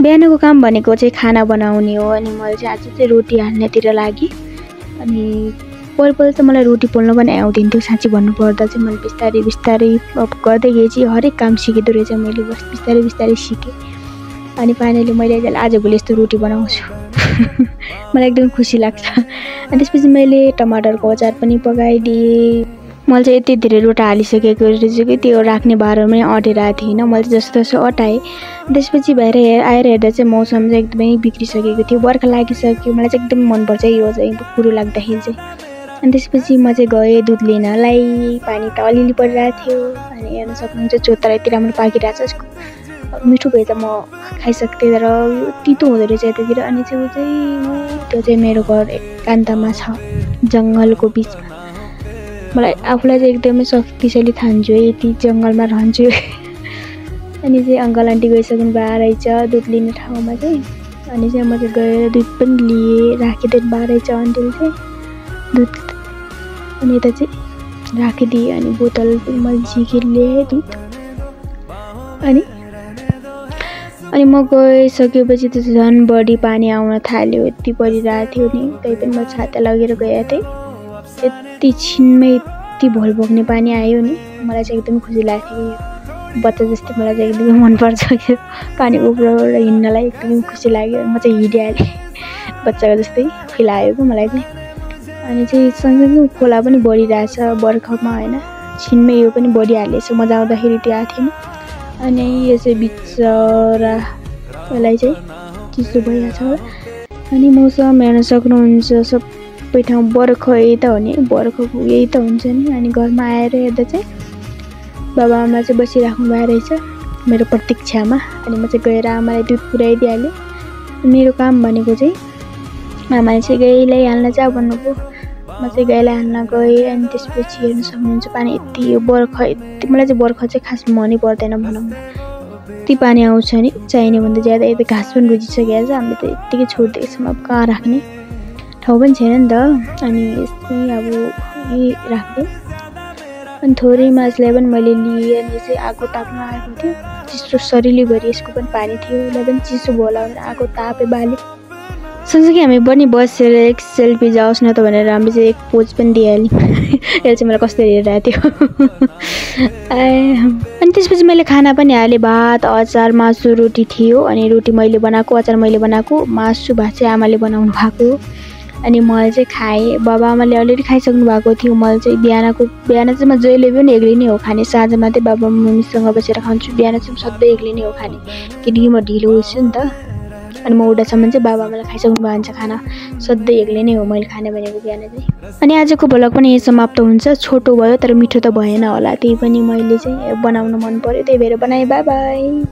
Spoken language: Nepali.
बिहानको काम भनेको चाहिँ खाना बनाउने हो अनि मैले चाहिँ आज चाहिँ रोटी हाल्नेतिर लागि अनि पहिला त मलाई रोटी पोल्न पनि आउँदैन थियो साँच्चै भन्नुपर्दा चाहिँ मैले बिस्तारै बिस्तारै गर्दै गएपछि हरेक काम सिकिँदो रहेछ मैले बस बिस्तारै बिस्तारै सिकेँ अनि फाइनली मैले आजभोलि यस्तो रोटी बनाउँछु मलाई एकदम खुसी लाग्छ अनि त्यसपछि मैले टमाटरको अचार पनि पकाइदिएँ मैले चाहिँ यति धेरै रोटा हालिसकेको रहेछ कि त्यो राख्ने भाँडोमै अटेर आएको थिएन मैले चाहिँ जस्तो अटाएँ त्यसपछि भएर आएर हेर्दा चाहिँ मौसम चाहिँ एकदमै बिग्रिसकेको थियो बर्खा लागिसक्यो मलाई चाहिँ एकदम मनपर्छ यो चाहिँ कुरो लाग्दाखेरि चाहिँ अनि त्यसपछि म चाहिँ गएँ दुध लिनलाई पानी त अलिअलि परिरहेको थियो अनि हेर्न सक्नुहुन्छ चोत्तर यति राम्रो पाकिरहेको छ यसको मिठो भए त म खाइसक्थेँ तर यो तितो हुँदो रहेछ यतातिर अनि चाहिँ त्यो चाहिँ मेरो घर एकान्तमा छ जङ्गलको बिचमा मलाई आफूलाई चाहिँ एकदमै शक्तिशाली ठान्छु है यति जङ्गलमा रहन्छु अनि चाहिँ अङ्कल आन्टी गइसक्नु भएको रहेछ दुध लिने ठाउँमा चाहिँ अनि चाहिँ म चाहिँ गएर दुध पनि लिएँ राखिदिनु भएको रहेछ आन्टीले चाहिँ दुध अनि यता चाहिँ राखिदिएँ अनि बोतल पनि मैले झिकेर ल्याएँ दुध अनि म गइसकेपछि त झन् बढी पानी आउन थाल्यो यति परिरहेको थियो नि त्यही पनि म छाता लगेर गएको थिएँ यति छिनमै यति भोल बोक्ने पानी आयो नि मलाई चाहिँ एकदमै खुसी लाग्थ्यो बच्चा जस्तै मलाई चाहिँ एकदमै मनपर्छ कि पानी उब्रोबाट हिँड्नलाई एकदमै खुसी लाग्यो म चाहिँ हिँडिहालेँ बच्चाको जस्तै फिल आयो कि मलाई चाहिँ अनि चाहिँ सँगसँगै खोला पनि बढिरहेछ बर्खामा होइन छिनमै यो पनि बढिहालेछ म जाँदाखेरि त्यो आएको थिएन अनि यो चाहिँ बिचरा यसलाई चाहिँ चिसो भइरहेको छ अनि मौसम हेर्न सक्नुहुन्छ सबै ठाउँ बर्खा यही त हो नि बर्खाको यही त हुन्छ नि अनि घरमा आएर हेर्दा चाहिँ बाबा आमा चाहिँ बसिराख्नु भएको रहेछ मेरो प्रतीक्षामा अनि म चाहिँ गएर आमालाई दुध पुऱ्याइदिइहालेँ मेरो काम भनेको चाहिँ आमाले चाहिँ गाईलाई हाल्न जा भन्नुभयो म चाहिँ गाईलाई हाल्न गएँ अनि त्यसपछि हेर्न सक्नुहुन्छ पानी यति यो बर्खा यति मलाई चाहिँ बर्खा चाहिँ खास मनै पर्दैन भनौँ न यति पानी आउँछ नि चाहिने भन्दा ज्यादा यता घाँस पनि रुजिसकेको छ हामीले त यत्तिकै छोडिदिएछौँ अब कहाँ राख्ने ठाउँ पनि छैन नि त अनि यसमै अब यहीँ राख्दै अनि थोरै माछलाई पनि मैले लिएँ अनि चाहिँ आगो ताप्न आएको थियो चिसो शरीरभरि यसको पनि पानी थियो उसलाई पनि चिसो भयो होला भनेर आगो तापे बाल्यो सँगसँगै हामी पनि बसेर एक सेल्फी जाओस् न त भनेर हामीले चाहिँ एक पोज पनि दिइहाल्यौँ यसले चाहिँ मलाई कस्तो हेरिरहेको थियो अनि त्यसपछि मैले खाना पनि हालेँ भात अचार मासु रोटी थियो अनि रोटी मैले बनाएको अचार मैले बनाएको मासु भात चाहिँ आमाले बनाउनु भएको अनि मैले चाहिँ खाएँ बाबा आमाले अलरेडी खाइसक्नु भएको थियो मैले चाहिँ बिहान चाहिँ म जहिले पनि एक्लै नै हो खाने साँझमा चाहिँ बाबा मम्मीसँग बसेर खान्छु बिहान चाहिँ सधैँ एक्लै नै हो खाने किनकि म ढिलो हुन्छु नि त अनि म उठासम्म चाहिँ बाबा आमाले खाइसक्नु भएको हुन्छ खाना सधैँ एक्लै नै हो मैले खाने भनेको बिहान चाहिँ अनि आजको भ्लग पनि यही समाप्त हुन्छ छोटो भयो तर मिठो त भएन होला त्यही पनि मैले चाहिँ बनाउन मन पर्यो त्यही भएर बनाएँ बाई बाई।